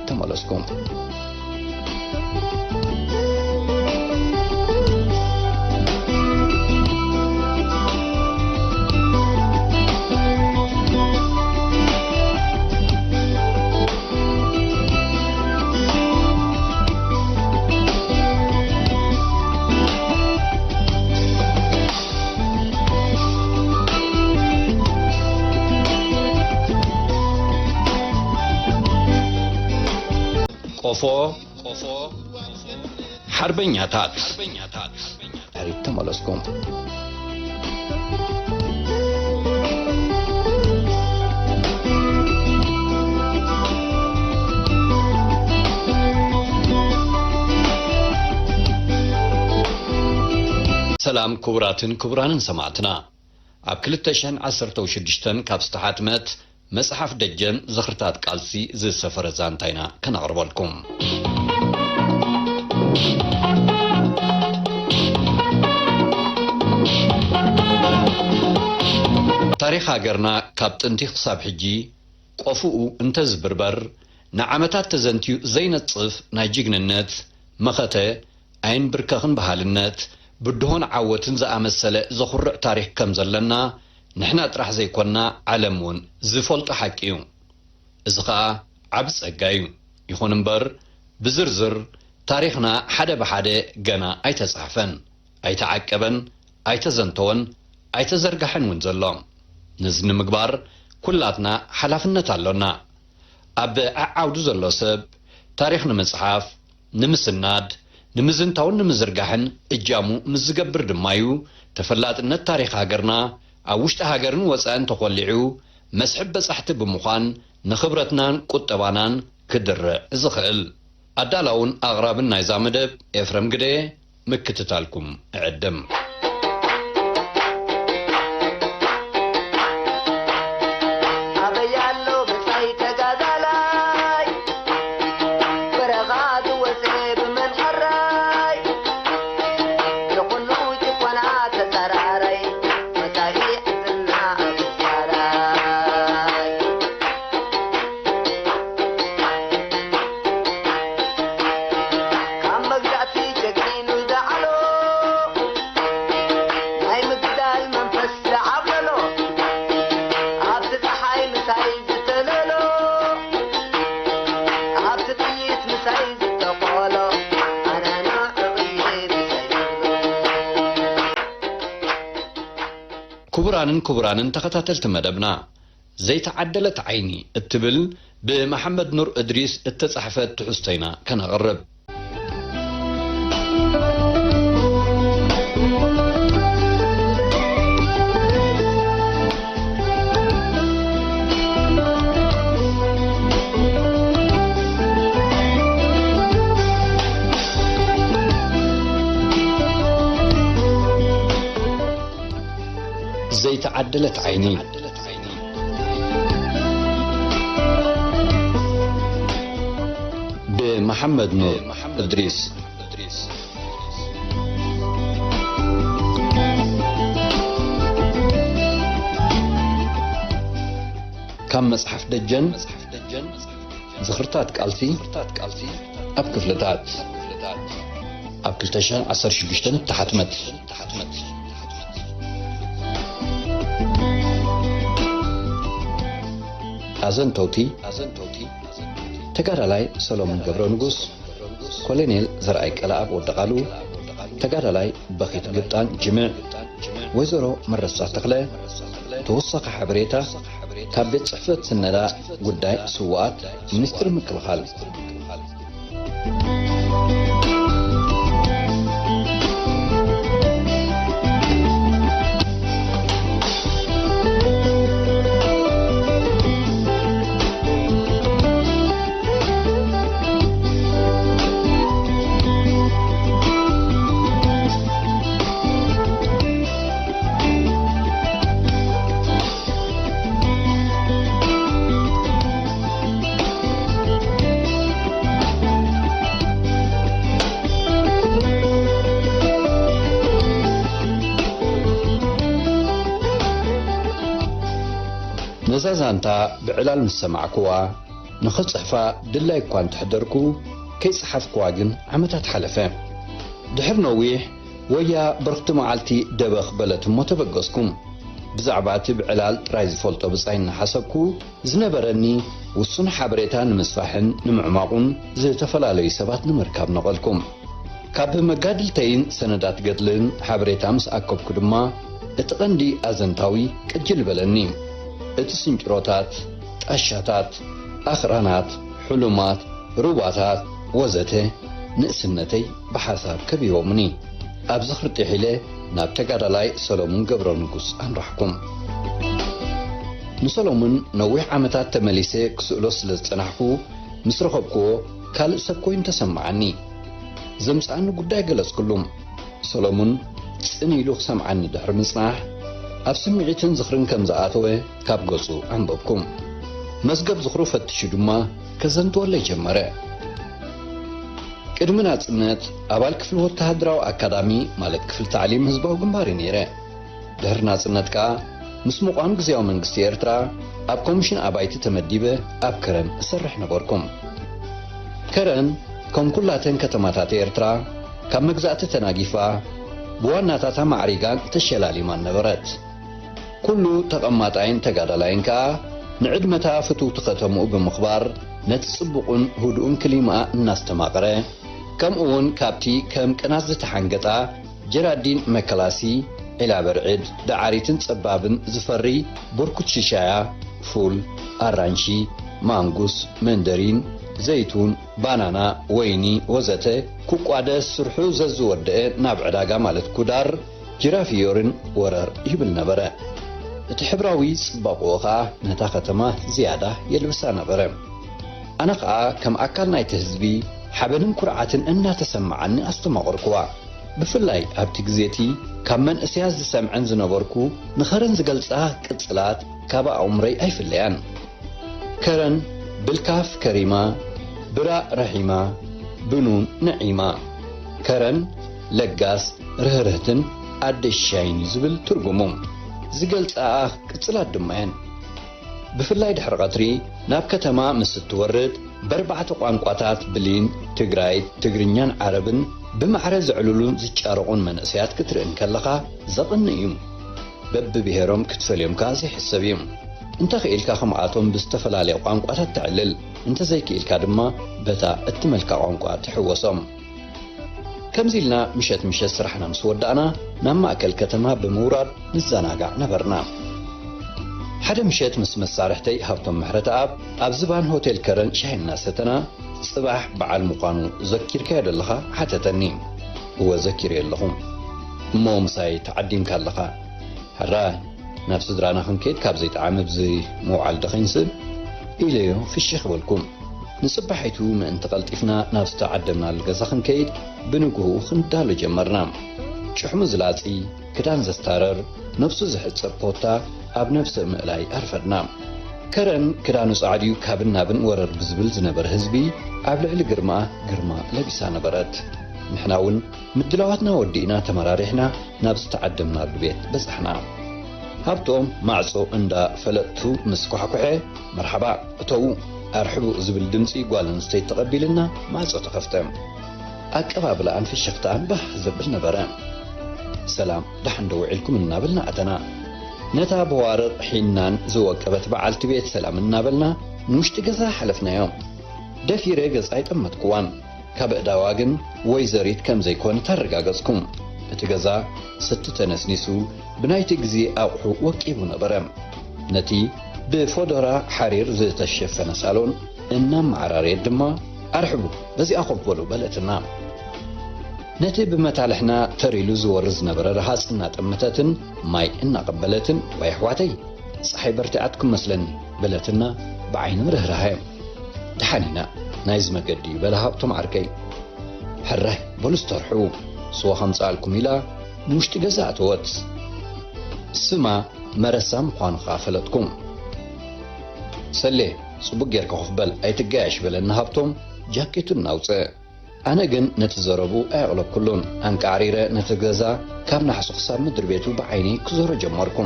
ተመለስኩም። ቆፎ፣ ቆፎ፣ ሓርበኛታት። ድሕሪት ተመለስኩም። ሰላም ክቡራትን ክቡራንን ሰማዕትና። ኣብ ክልተ ሽሕን ዓሰርተው ሽዱሽተን ካብ ዝተሓትመት መጽሓፍ ደጀን ዝኽርታት ቃልሲ ዝሰፈረ ዛንታ ኢና ከነቕርበልኩም። ታሪኽ ሃገርና ካብ ጥንቲ ክሳብ ሕጂ ቆፍኡ እንተዝብርበር፣ ንዓመታት ተዘንትዩ ዘይነጽፍ ናይ ጅግንነት፣ መኸተ፣ ኣይንብርከኽን በሃልነት፣ ብድሆን ዓወትን ዝኣመሰለ ዘኹርዕ ታሪኽ ከም ዘለና ንሕና ጥራሕ ዘይኮንና፣ ዓለም እውን ዝፈልጦ ሓቂ እዩ። እዚ ኸኣ ዓቢ ጸጋ እዩ። ይኹን እምበር፣ ብዝርዝር ታሪኽና ሓደ ብሓደ ገና ኣይተጻሕፈን፣ ኣይተዓቀበን፣ ኣይተዘንተወን፣ ኣይተዘርጋሕን እውን ዘሎ። ነዚ ንምግባር ኩላትና ሓላፍነት ኣሎና። ኣብ ዓዓውዱ ዘሎ ሰብ ታሪኽ ንምጽሓፍ፣ ንምስናድ፣ ንምዝንታውን ንምዝርጋሕን እጃሙ ምስ ዝገብር ድማ እዩ ተፈላጥነት ታሪኽ ሃገርና ኣብ ውሽጢ ሃገርን ወጻእን ተኾሊዑ መስሕብ በጻሕቲ ብምዃን ንኽብረትናን ቁጠባናን ክድርዕ ዝኽእል። ኣዳላውን ኣቕራብን ናይዛ መደብ ኤፍረም ግደየ፣ ምክትታልኩም እዕድም። ኣበይ ኣሎ ብጻይ ተጋዳላይ፣ በረኻ ዝወጸ ብመን ሕራይ፣ ንኹሉ ጭቆና ተጻራራይ፣ መጻኢ ዕድልና ኣበይ ኣራይ። ካብ መግዛእቲ ጀጊኑ ዝዓሎ፣ ናይ ምግዳል መንፈስ ዝዓብለሎ፣ ኣብቲ ጸሓይ ምሳይ ዝተለሎ፣ ኣብቲ ጥይት ምሳይ ዝተቆሎ፣ ኣነ ንዕኡ እየ ምሳይ ዝብሎ። ክቡራንን ክቡራንን ተኸታተልቲ መደብና፣ ዘይተዓደለት ዓይኒ እትብል ብመሓመድ ኑር እድሪስ እተጻሕፈት ትሕዝቶ ኢና ከነቕርብ። ዘይተዓደለት ዓይኒ። ብመሓመድ ኑር እድሪስ። ካብ መጽሓፍ ደጀን ዝኽርታት ቃልሲ ኣብ ክፍልታት ኣብ ክልተ ሽሕን ዓሰርተ ሽዱሽተን እተሓትመት። ኣዘንተውቲ፣ ተጋዳላይ ሰሎሞን ገብረ ንጉስ፣ ኮሎኔል ዘርኣይ ቀለኣብ ወዲ ቃሉ፣ ተጋዳላይ በኺት ግብጣን ጅምዕ፣ ወይዘሮ መረሳ ተኽለ። ተወሳኺ ሓበሬታ ካብ ቤት ጽሕፈት ስነዳ ጉዳይ ስዉኣት ሚኒስትሪ ምክልኻል። ነዛ ዛንታ ብዕላል ምስ ሰማዕክዋ፣ ንኽጽሕፋ ድላይ እኳ እንተሕደርኩ፣ ከይጸሓፍኩዋ ግን ዓመታት ሓለፈ። ድሕሪ ነዊሕ፣ ወያ ብርኽቲ መዓልቲ ደበኽ በለት እሞ ተበገስኩ። ብዛዕባ እቲ ብዕላል ጥራይ ዝፈልጦ ብጻይ እናሓሰብኩ፣ ዝነበረኒ ውሱን ሓበሬታ ንምስፋሕን ንምዕማቑን ዝተፈላለዩ ሰባት ንምርካብ ነቐልኩ። ካብ መጋድልተይን ሰነዳት ገድልን ሓበሬታ ምስ ኣከብኩ ድማ፣ እቲ ቀንዲ ኣዘንታዊ ቅጅል በለኒ። እቲ ስንጭሮታት፣ ጣሻታት፣ ኣኽራናት፣ ሕሉማት፣ ሩባታት፣ ወዘተ ንእስነተይ ብሓሳብ ከቢቦምኒ። ኣብ ዝኽሪ ጥሒለ ናብ ተጋዳላይ ሰሎሙን ገብረ ንጉስ ኣምራሕኩም። ንሰሎሙን ነዊሕ ዓመታት ተመሊሰ ክስእሎ ስለ ዝጸናሕኩ፣ ምስ ረኸብክዎ ካልእ ሰብ ኮይኑ ተሰማዓኒ። ዘምጽኣኒ ጉዳይ ገለጽኩሉ። ሰሎሙን ጽን ኢሉ ክሰምዓኒ ድሕሪ ምጽናሕ፣ ኣብ ስምዒትን ዝኽርን ከም ዝኣተወ ካብ ገጹ ኣንበብኩ። መዝገብ ዝኽሩ ፈቲሹ ድማ ከዘንትወለይ ጀመረ። ቅድሚ ናጽነት ኣባል ክፍሊ ወተሃደራዊ ኣካዳሚ፣ ማለት ክፍሊ ታዕሊም ህዝባዊ ግንባር እየ ነይረ። ድሕሪ ናጽነት ከኣ ምስ ምቋም ግዝያዊ መንግስቲ ኤርትራ ኣብ ኮሚሽን ኣባይቲ ተመዲበ ኣብ ከረን እሰርሕ ነበርኩ። ከረን ከም ኩላተን ከተማታት ኤርትራ ካብ መግዛእቲ ተናጊፋ ብዋናታታ ማዕሪጋን ተሸላሊማን ነበረት። ኩሉ ተቐማጣይን ተጋዳላይን ከኣ ንዕድመታ ፍትውቲ ከተምኡ ብምኽባር ነቲ ጽቡቕን ህዱእን ክሊማኣ እናስተማቐረ፣ ከምኡ እውን ካብቲ ከም ቅናት ዝተሓንገጣ ጀራዲን መከላሲ፣ ዒላ በርዕድ፣ ደዓሪትን ጸባብን ዝፈሪ ብርኩት ሽሻያ፣ ፉል፣ ኣራንሺ፣ ማንጉስ፣ መንደሪን፣ ዘይቱን፣ ባናና፣ ወይኒ ወዘተ ክቋደ ስርሑ ዘዝወደአ ናብ ዕዳጋ ማለት ኩዳር ጅራፊዮርን ወረር ይብል ነበረ። እቲ ሕብራዊ ጽባቕኡ ኸኣ ነታ ከተማ ዝያዳ የልብሳ ነበረ። ኣነ ኸኣ ከም ኣካል ናይቲ ህዝቢ ሓበንን ኩርዓትን እናተሰማዓኒ ኣስተማቐርኩዋ። ብፍላይ ኣብቲ ግዜ እቲ ካብ መንእሰያት ዝሰምዐን ዝነበርኩ ንኸረን ዝገልጻ ቅጽላት ካብ ኣእምሮይ ኣይፍለያን። ከረን ብልካፍ ከሪማ፣ ብራእ ረሒማ፣ ብኑን ነዒማ። ከረን ለጋስ፣ ርህርህትን ኣደ ሻይን እዩ ዝብል ትርጉሙ። ዝገልጻኣ ቅጽላት ድማ እየን። ብፍላይ ድሕሪ ቀትሪ ናብ ከተማ ምስ እትወርድ፣ በርባዕተ ቋንቋታት ብሊን፣ ትግራይት፣ ትግርኛን ዓረብን ብማዕረ ዘዕልሉን ዝጫረቑን መንእሰያት ክትርኢ እንከለኻ ዘቕንእ እዩ። በብብሄሮም ክትፈልዮም ከኣ ዘይሕሰብ እዩ። እንተኽኢልካ ከምኣቶም ብዝተፈላለየ ቋንቋታት ተዕልል፣ እንተዘይክኢልካ ድማ በታ እትመልካ ቋንቋ ትሕወሶም። ከምዚ ኢልና ምሸት ምሸት ስራሕና ምስ ወዳእና ናብ ማእከል ከተማ ብምውራድ ንዘናጋዕ ነበርና። ሓደ ምሸት ምስ መሳርሕተይ ሃብቶም ምሕረተኣብ ኣብ ዝባን ሆቴል ከረን ሻሂ እናሰተና፣ ጽባሕ በዓል ምዃኑ ዘኪርካዮ ዶ ኣለኻ? ሓተተኒ። እወ ዘኪረዮ ኣለኹ። እሞ ምሳይ ተዓዲምካ ኣለኻ? ሕራይ፣ ናብ ስድራና ክንከይድ ካብ ዘይጠዓመ ብዚ ምውዓል ዶ ከይንስእን? ኢለዮ ፍሽኽ በልኩ። ንጽባሒቱ ምእንቲ ቀልጢፍና ናብ ዝተዓደምናሉ ገዛ ክንከይድ ብንግሆኡ ክንዳሎ ጀመርና። ጭሕሙ ዝላጺ፣ ክዳን ዘስታረር፣ ነብሱ ዘሕጽር ኮታ ኣብ ነብሰ ምእላይ ኣርፈድና። ከረን ክዳኑ ጻዕድዩ ካብን ናብን ወረር ብዝብል ዝነበረ ህዝቢ ኣብ ልዕሊ ግርማ ግርማ ለቢሳ ነበረት። ንሕና እውን ምድላዋትና ወዲእና ተመራሪሕና ናብ ዝተዓደምናሉ ቤት በጻሕና። ሃብቶም ማዕጾ እንዳ ፈለጥቱ ምስ ኳሕኩሐ፣ "መርሓባ፣ እተዉ፣ ኣርሕቡ" ዝብል ድምጺ ጓል ኣንስተይቲ ተቐቢልና ማዕጾ ተኸፍተ። ኣቀባብላኣን ፍሽኽታኣን ባህ ዘብል ነበረ። "ሰላም፣ ደሓን ዶ ውዒልኩም?" እናበልና ኣተና። ነታ ብዋርቕ ሒናን ዝወቀበት በዓልቲ ቤት ሰላም እናበልና ንውሽጢ ገዛ ሓለፍናዮ። ደፊረ ገጻ ኣይጠመትኩዋን። ካብ ኣእዳዋ ግን ወይዘሪት ከም ዘይኮነት ኣረጋገጽኩ። እቲ ገዛ ስቲ ተነስኒሱ፣ ብናይቲ ግዜ ኣቑሑ ወቂቡ ነበረ። ነቲ ብፎደራ ሓሪር ዝተሸፈነ ሳሎን እናመዓራረየት ድማ፣ "ኣርሕቡ፣ በዚኣ ኮፍ በሉ" በለትና። ነቲ ብመታልሕና ተር ኢሉ ዝወርድ ዝነበረ ረሃጽ እናጠመተትን ማይ እናቐበለትን፣ "ዋይ ኣሕዋተይ፣ ጸሓይ በርቲዓትኩም መስለኒ" በለትና ብዓይኒ ርህራሀ። "ደሓን ኢና፣ ናይዚ መገዲ" በለ ሃብቶም ዓርከይ። "ሕራይ፣ በሉ ዝተርሑ፣ ስዋ ከምጽኣልኩም" ኢላ ንውሽጢ ገዛ ኣተወት። ስማ መረሳ ምዃኑ ኸኣ ፈለጥኩ። "ሰሌ፣ ጽቡቕ ጌርካ ኮፍ በል፣ ኣይትጋየሽ" በለኒ ሃብቶም ጃኬቱ እናውጽአ። ኣነ ግን ነቲ ዘረቡ ኣየቕለብኩሉን። ኣንቃዕሪረ ነቲ ገዛ ካብ ናሕሱ ክሳብ ምድሪ ቤቱ ብዓይነይ ክዞሮ ጀመርኩ።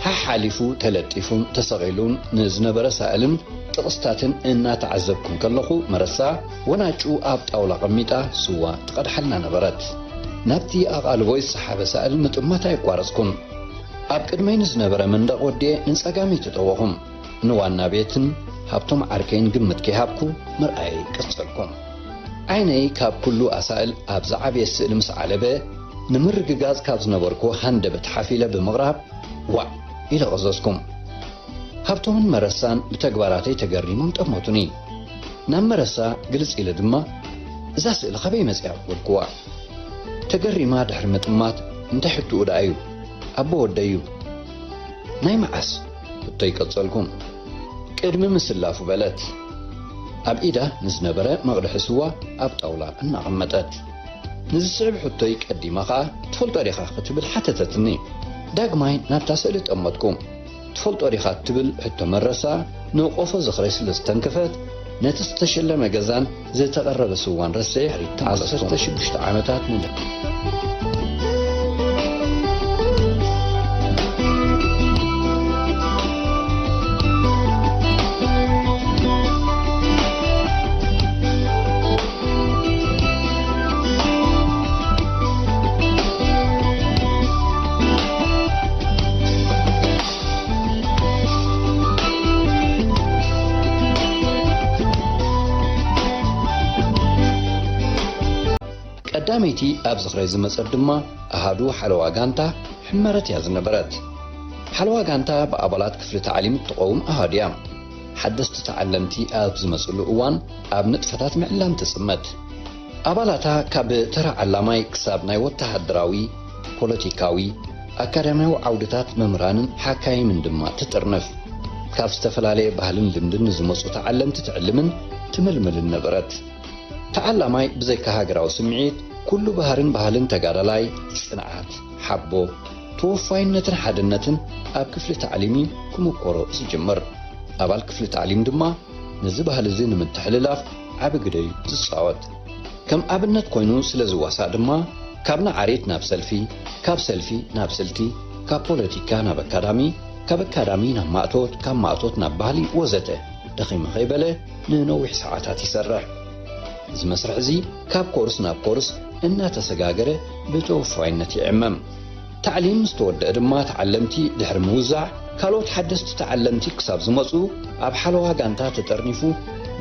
ሓሓሊፉ ተለጢፉን ተሰቒሉን ንዝነበረ ሳእልን ጥቕስታትን እናተዓዘብኩ እንከለኹ፣ መረሳ ወናጩ ኣብ ጣውላ ኣቐሚጣ ስዋ ትቐድሓልና ነበረት። ናብቲ ኣቓልቦ ዝሰሓበ ሳእል ምጥማት ኣየቋረጽኩን። ኣብ ቅድመይ ንዝነበረ መንደቕ ወዲኤ ንጸጋመይ ተጠወኹ። ንዋና ቤትን ሃብቶም ዓርከይን ግምት ከይሃብኩ ምርኣየይ ቀጸልኩ። ዓይነይ ካብ ኩሉ ኣሳእል ኣብ ዝዓበየ ስእሊ ምስ ዓለበ፣ ንምርግጋጽ ካብ ዝነበርኩ ሃንደበት ሓፍ ኢለ ብምቕራብ፣ ዋእ ኢለ ቀዘዝኩ። ሃብቶምን መረሳን ብተግባራተይ ተገሪሞም ጠመቱኒ። ናብ መረሳ ግልጽ ኢለ ድማ፣ "እዛ ስእሊ ካበይ መጺኣ?" በልኩዋ። ተገሪማ ድሕሪ ምጥማት፣ "እንታይ ሕትኡ ደኣ እዩ? ኣቦ ወደይ እዩ?" "ናይ መዓስ?" ሕቶይ ቀጸልኩ። "ቅድሚ ምስላፉ" በለት። ኣብ ኢዳ ንዝነበረ መቕድሒ ስዋ ኣብ ጣውላ እናቐመጠት። ንዝስዕብ ሕቶይ ቀዲማ ኸኣ፣ "ትፈልጦ ዲኻ?" ክትብል ሓተተትኒ። ዳግማይ ናብታ ስእሊ ጠመትኩ። "ትፈልጦ ዲኻ?" እትብል ሕቶ መረሳ ንቆፎ ዝኽረይ ስለ ዝተንከፈት፣ ነቲ ዝተሸለመ ገዛን ዝተቐረበ ስዋን ረሲዐ፣ ድሕሪት ተመለስኩ። ዓሰርተ ሽዱሽተ ዓመታት ንድሕሪት። ቀዳመይቲ ኣብ ዝኽረይ ዝመጸት ድማ ኣሃዱ ሓለዋ ጋንታ ሕመረት እያ ዝነበረት። ሓለዋ ጋንታ ብኣባላት ክፍሊ ታዕሊም እትቐውም ኣሃዱ እያ። ሓደስቲ ተዓለምቲ ኣብ ዝመጽሉ እዋን ኣብ ንጥፈታት ምዕላም ትጽመድ። ኣባላታ ካብ ተራ ዓላማይ ክሳብ ናይ ወተሃደራዊ፣ ፖለቲካዊ፣ ኣካዳሚያዊ ዓውድታት መምህራንን ሓካይምን ድማ ትጥርንፍ። ካብ ዝተፈላለየ ባህልን ልምድን ንዝመጹ ተዓለምቲ ትዕልምን ትምልምልን ነበረት። ተዓላማይ ብዘይካ ሃገራዊ ስምዒት፣ ኩሉ ባህርን ባህልን ተጋዳላይ፣ ጽንዓት፣ ሓቦ፣ ተወፋይነትን ሓድነትን ኣብ ክፍሊ ታዕሊም እዩ ክምኮሮ ዝጅምር። ኣባል ክፍሊ ታዕሊም ድማ ነዚ ባህሊ እዚ ንምትሕልላፍ ዓቢ ግደ እዩ ዝጻወት። ከም ኣብነት ኮይኑ ስለ ዝዋሳእ ድማ፣ ካብ ነዓሪት ናብ ሰልፊ፣ ካብ ሰልፊ ናብ ስልቲ፣ ካብ ፖለቲካ ናብ ኣካዳሚ፣ ካብ ኣካዳሚ ናብ ማእቶት፣ ካብ ማእቶት ናብ ባህሊ ወዘተ ደኺመ ከይበለ ንነዊሕ ሰዓታት ይሰርሕ። እዚ መስርሕ እዚ ካብ ኮርስ ናብ ኮርስ እናተሰጋገረ ብተወፋይነት ይዕመም። ታዕሊም ምስ ተወደአ ድማ ተዓለምቲ ድሕሪ ምውዛዕ ካልኦት ሓደስቲ ተዓለምቲ ክሳብ ዝመጹ ኣብ ሓለዋ ጋንታ ተጠርኒፉ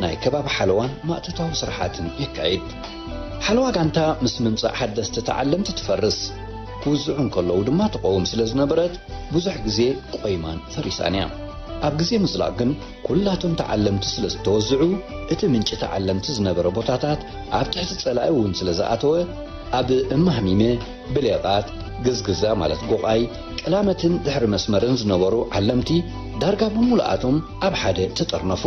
ናይ ከባቢ ሓለዋን ማእቶታዊ ስራሓትን የካይድ። ሓለዋ ጋንታ ምስ ምምጻእ ሓደስቲ ተዓለምቲ ትፈርስ። ክውዝዑ እንከለዉ ድማ ትቐውም ስለ ዝነበረት ብዙሕ ግዜ ቆይማን ፈሪሳን እያ። ኣብ ግዜ ምዝላቕ ግን ኩላቶም ተዓለምቲ ስለ ዝተወዝዑ፣ እቲ ምንጪ ተዓለምቲ ዝነበረ ቦታታት ኣብ ትሕቲ ጸላኢ እውን ስለ ዝኣተወ፣ ኣብ እማህሚመ፣ ብሌቓት፣ ግዝግዛ ማለት ጎቓይ፣ ቅላመትን ድሕሪ መስመርን ዝነበሩ ዓለምቲ ዳርጋ ብምሉኣቶም ኣብ ሓደ ተጠርነፉ።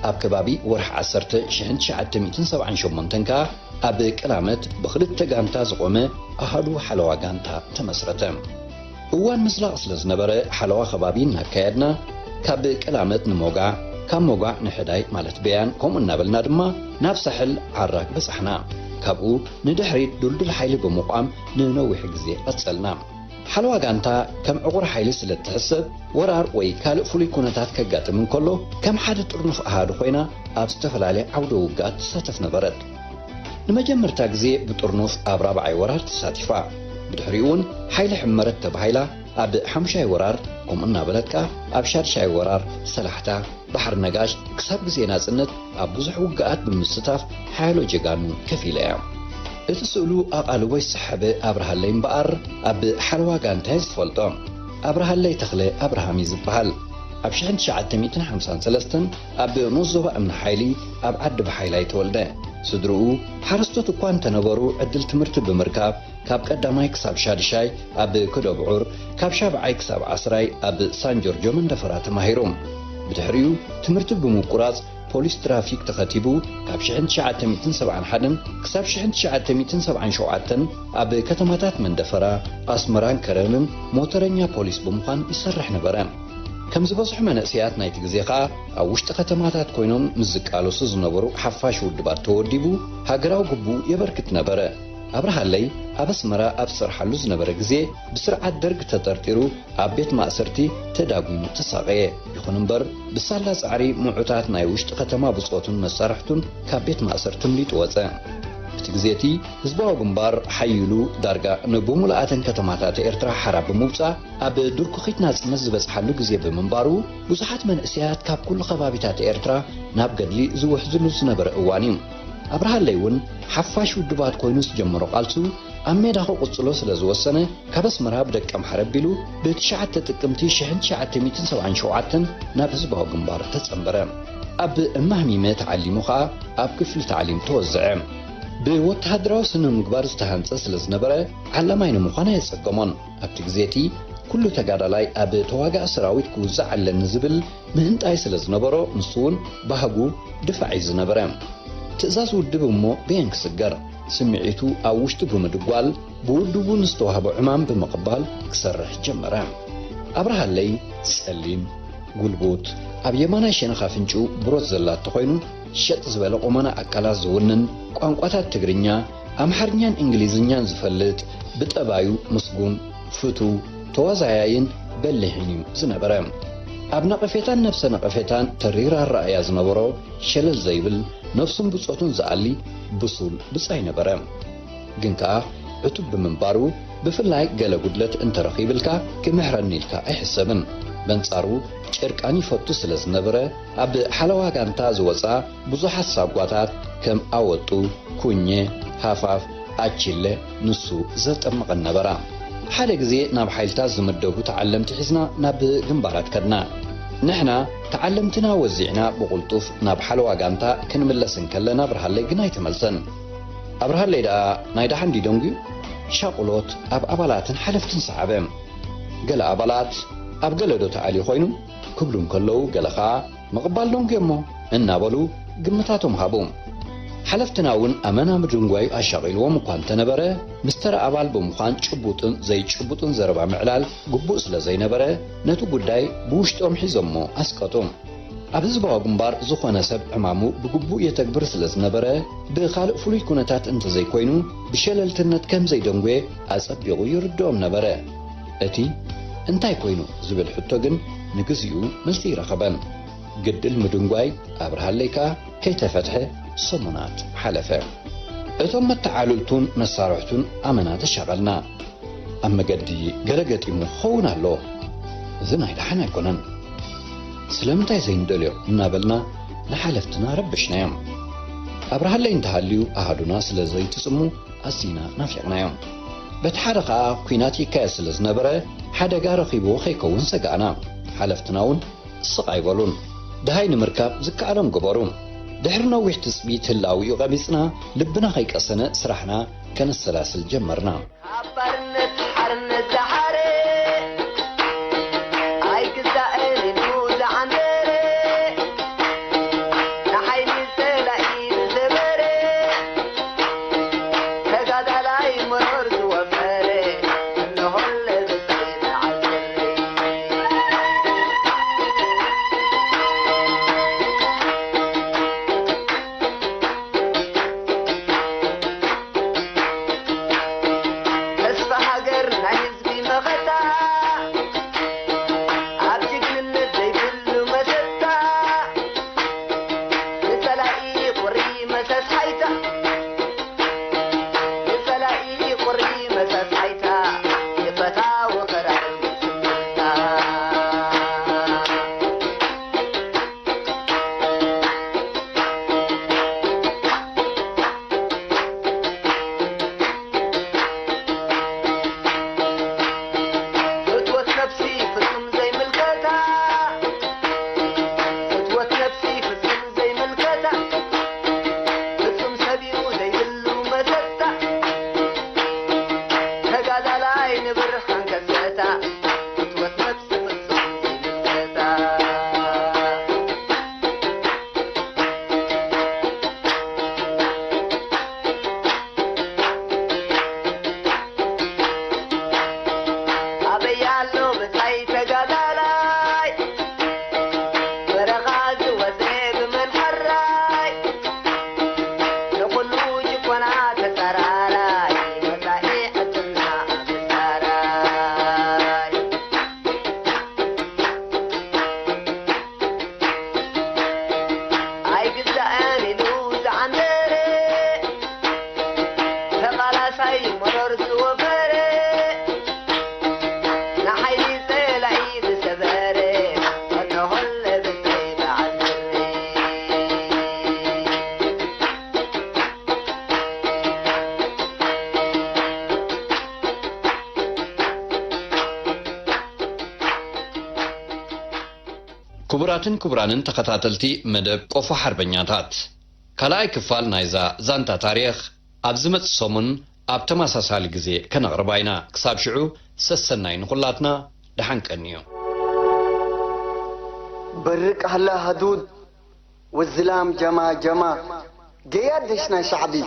ኣብ ከባቢ ወርሒ ዓሰርተ ሽሕን ትሽዓተ ሚእትን ሰብዓን ሸሞንተን ከኣ ኣብ ቅላመት ብኽልተ ጋንታ ዝቖመ ኣሃዱ ሓለዋ ጋንታ ተመስረተ። እዋን ምዝላቕ ስለ ዝነበረ ሓለዋ ከባቢ እናካየድና፣ ካብ ቅላመት ንሞጋዕ፣ ካብ ሞጋዕ ንሕዳይ ማለት በያን፣ ከምኡ እናበልና ድማ ናብ ሳሕል ዓራግ በጻሕና። ካብኡ ንድሕሪት ድልዱል ሓይሊ ብምቋም ንነዊሕ ግዜ ቀጸልና። ሓለዋ ጋንታ ከም ዕቑር ሓይሊ ስለ እትሕሰብ፣ ወራር ወይ ካልእ ፍሉይ ኩነታት ከጋጥም እንከሎ፣ ከም ሓደ ጥርኑፍ ኣሃዱ ኮይና ኣብ ዝተፈላለየ ዓውደ ውግኣት ትሳተፍ ነበረት። ንመጀመርታ ግዜ ብጥርኑፍ ኣብ ራብዓይ ወራር ተሳቲፋ። ብድሕሪኡ እውን ሓይሊ ሕመረት ተባሂላ ኣብ ሓሙሻይ ወራር፣ ከምኡ እናበለት ከኣ ኣብ ሻድሻይ ወራር ሰላሕታ፣ ባሕሪ ነጋሽ ክሳብ ግዜ ናጽነት ኣብ ብዙሕ ውግኣት ብምስታፍ ሓያሎ ጀጋኑ ከፊላ እያ። እቲ ስእሉ ኣቓልቦ ይሰሓበ ኣብርሃለይ እምበኣር፣ ኣብ ሓለዋ ጋንታ እየ ዝፈልጦ። ኣብርሃለይ ተኽለ ኣብርሃም እዩ ዝበሃል። ኣብ ሽሕን ትሽዓተ ሚእትን ሓምሳን ሰለስተን ኣብ ንኡስ ዞባ እምኒ ሓይሊ ኣብ ዓዲ ብሓይላ እዩ ተወልደ። ስድርኡ ሓረስቶት እኳ እንተነበሩ፣ ዕድል ትምህርቲ ብምርካብ ካብ ቀዳማይ ክሳብ ሻድሻይ ኣብ ክደብዑር፣ ካብ ሻብዓይ ክሳብ ዓስራይ ኣብ ሳን ጆርጆ መንደፈራ ተማሂሩ። ብድሕሪኡ ትምህርቲ ብምቁራጽ ፖሊስ ትራፊክ ተኸቲቡ፣ ካብ ሽሕን ትሽዓተ ሚእትን ሰብዓን ሓደን ክሳብ ሽሕን ትሽዓተ ሚእትን ሰብዓን ሸውዓተን ኣብ ከተማታት መንደፈራ፣ ኣስመራን ከረንን ሞተረኛ ፖሊስ ብምዃን ይሰርሕ ነበረ። ከም ዝበዝሑ መናእሰያት ናይቲ ግዜ ኸኣ፣ ኣብ ውሽጢ ከተማታት ኮይኖም ምስ ዝቃለሱ ዝነበሩ ሓፋሽ ውድባት ተወዲቡ፣ ሃገራዊ ግቡኡ የበርክት ነበረ። ኣብርሃለይ ኣብ ኣስመራ ኣብ ዝሰርሓሉ ዝነበረ ግዜ ብስርዓት ደርግ ተጠርጢሩ ኣብ ቤት ማእሰርቲ ተዳጒኑ ተሳቐየ። ይኹን እምበር ብሳላ ጻዕሪ ምዑታት ናይ ውሽጢ ከተማ ብጾቱን መሳርሕቱን ካብ ቤት ማእሰርቲ ኣምሊጡ ወጸ። እቲ ግዜ እቲ ህዝባዊ ግንባር ሓይሉ ዳርጋ ንብምሉኣተን ከተማታት ኤርትራ ሓራ ብምውጻእ ኣብ ድርኩኺት ናጽነት ዝበጽሓሉ ግዜ ብምንባሩ ብዙሓት መንእሰያት ካብ ኩሉ ከባቢታት ኤርትራ ናብ ገድሊ ዝውሕዝሉ ዝነበረ እዋን እዩ። ኣብርሃለይ እውን ሓፋሽ ውድባት ኮይኑ ዝጀመሮ ቃልሱ ኣብ ሜዳ ክቕጽሎ ስለ ዝወሰነ ካብ ኣስመራ ብደቀምሓረ ኣቢሉ ብ9 ጥቅምቲ ሽ977 ናብ ህዝባዊ ግንባር ተጸንበረ። ኣብ እማህሚመ ተዓሊሙ ኸኣ ኣብ ክፍሊ ታዕሊም ተወዝዐ። ብወተሃደራዊ ስነ ምግባር ዝተሃንጸ ስለ ዝነበረ ዓላማይ ንምዃን ኣየጸገሞን። ኣብቲ ግዜ እቲ ኩሉ ተጋዳላይ ኣብ ተዋጋኢ ሰራዊት ክውዛዕ ኣለኒ ዝብል ምህንጣይ ስለ ዝነበሮ ንሱ እውን ባህጉ ድፋዕ እዩ ዝነበረ። ትእዛዝ ውድብ እሞ በየን ክስገር? ስምዒቱ ኣብ ውሽጡ ብምድጓል ብውድቡ ንዝተዋህቦ ዕማም ብምቕባል ክሰርሕ ጀመረ። ኣብርሃለይ ጸሊም፣ ጉልቡት፣ ኣብ የማናይ ሸነኽ ኣፍንጭኡ ብሮት ዘላቶ ኮይኑ ሸጥ ዝበለ ቁመና ኣካላት ዝውንን ቋንቋታት ትግርኛ፣ ኣምሓርኛን እንግሊዝኛን ዝፈልጥ ብጠባዩ ምስጉን፣ ፍቱው፣ ተዋዛያይን በሊሕን እዩ ዝነበረ። ኣብ ነቐፌታን ነብሰ ነቐፌታን ተሪር ኣረኣእያ ዝነበሮ ሸለል ዘይብል ነብሱን ብጾቱን ዝኣሊ ብሱል ብጻይ ነበረ። ግን ከኣ ዕቱብ ብምንባሩ ብፍላይ ገለ ጉድለት እንተረኺብልካ ክምሕረኒ ኢልካ ኣይሕሰብን። በንጻሩ ጭርቃን ይፈቱ ስለ ዝነበረ ኣብ ሓለዋ ጋንታ ዝወጻ ብዙሓት ሳጓታት ከም ኣወጡ፣ ኩኘ፣ ሃፋፍ፣ ኣቺለ ንሱ ዘጠምቐን ነበራ። ሓደ ግዜ ናብ ሓይልታት ዝምደቡ ተዓለምቲ ሒዝና ናብ ግንባራት ከድና። ንሕና ተዓለምትና ወዚዕና ብቕልጡፍ ናብ ሓለዋ ጋንታ ክንምለስ እንከለና ኣብርሃለይ ግን ኣይተመልሰን። ኣብርሃለይ ደኣ ናይ ደሓን ድዩ ደንጉዩ? ሻቕሎት ኣብ ኣባላትን ሓለፍትን ሰዓበ። ገለ ኣባላት ኣብ ገለ ዶ ተኣልዩ ኮይኑ ክብሉ እንከለዉ ገለ ኸኣ ምቕባል ደንጉዮሞ እናበሉ ግምታቶም ሃቡ። ሓለፍትና እውን ኣመና ምድንጓዩ ኣሻቒልዎም እኳ እንተነበረ፣ ምስ ተራ ኣባል ብምዃን ጭቡጥን ዘይጭቡጥን ዘረባ ምዕላል ግቡእ ስለ ዘይነበረ፣ ነቲ ጉዳይ ብውሽጦም ሒዞሞ ኣስቀጡ። ኣብ ህዝባዊ ግንባር ዝኾነ ሰብ ዕማሙ ብግቡእ የተግብር ስለ ዝነበረ፣ ብኻልእ ፍሉይ ኩነታት እንተዘይኮይኑ፣ ብሸለልትነት ከም ዘይደንጎየ ኣጸቢቑ ይርድኦም ነበረ። እቲ "እንታይ ኮይኑ?" ዝብል ሕቶ ግን ንግዚኡ መልሲ ኣይረኸበን። ግድል ምድንጓይ ኣብርሃለይ ከኣ ከይተፈትሐ ሰሙናት ሓለፈ። እቶም መተዓልልቱን መሳርሕቱን ኣመና ተሻቐልና። ኣብ መገዲ ገለ ገጢሙ ክኸውን ኣለዎ። እዚ ናይ ደሓን ኣይኮነን። ስለምንታይ ዘይንደልዮ እናበልና ንሓለፍትና ረብሽናዮም። ኣብርሃለይ እንተሃልዩ ኣሃዱና ስለ ዘይትጽሙ ኣዚና ናፊቕናዮም። በቲ ሓደ ኸኣ ኲናት ይካየድ ስለ ዝነበረ ሓደጋ ረኺብዎ ከይከውን ሰጋእና። ሓለፍትና እውን ስቕ ኣይበሉን። ደሃይ ንምርካብ ዝከኣሎም ገበሩ። ድሕሪ ነዊሕ ትጽቢት ህላዊኡ ቀቢጽና፣ ልብና ከይቀሰነ ስራሕና ከነሰላስል ጀመርና። ካብ ባርነት ሓርነት ዝሓረ፣ ኣይግዛእን ኢሉ ዝዓንደረ፣ ንሓይሊ ጸላኢ ዝሰበረ፣ ተጋዳላይ መሮር ዝወፈረ፣ እነሆ ለብሰ ተዓዘሪ። ዝወፈረ፣ ንሓይሊ ጸላኢ ዝሰበረ፣ እነሆ ለብሰይ በዓል ብሬ። ክቡራትን ክቡራንን ተኸታተልቲ መደብ ቆፎ ሓርበኛታት፣ ካልኣይ ክፋል ናይዛ ዛንታ ታሪኽ ኣብ ዝመጽእ ሰሙን ኣብ ተመሳሳሊ ግዜ ከነቕርባ ኢና። ክሳብ ሽዑ ሰሰናይ ንኹላትና፣ ደሓን ቀንዩ። برق هلا هدود والزلام جما جما. قياد دشنا شعبي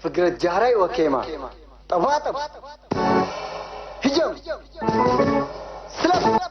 فقرة جهري وكيما. طباطب هجم سلام.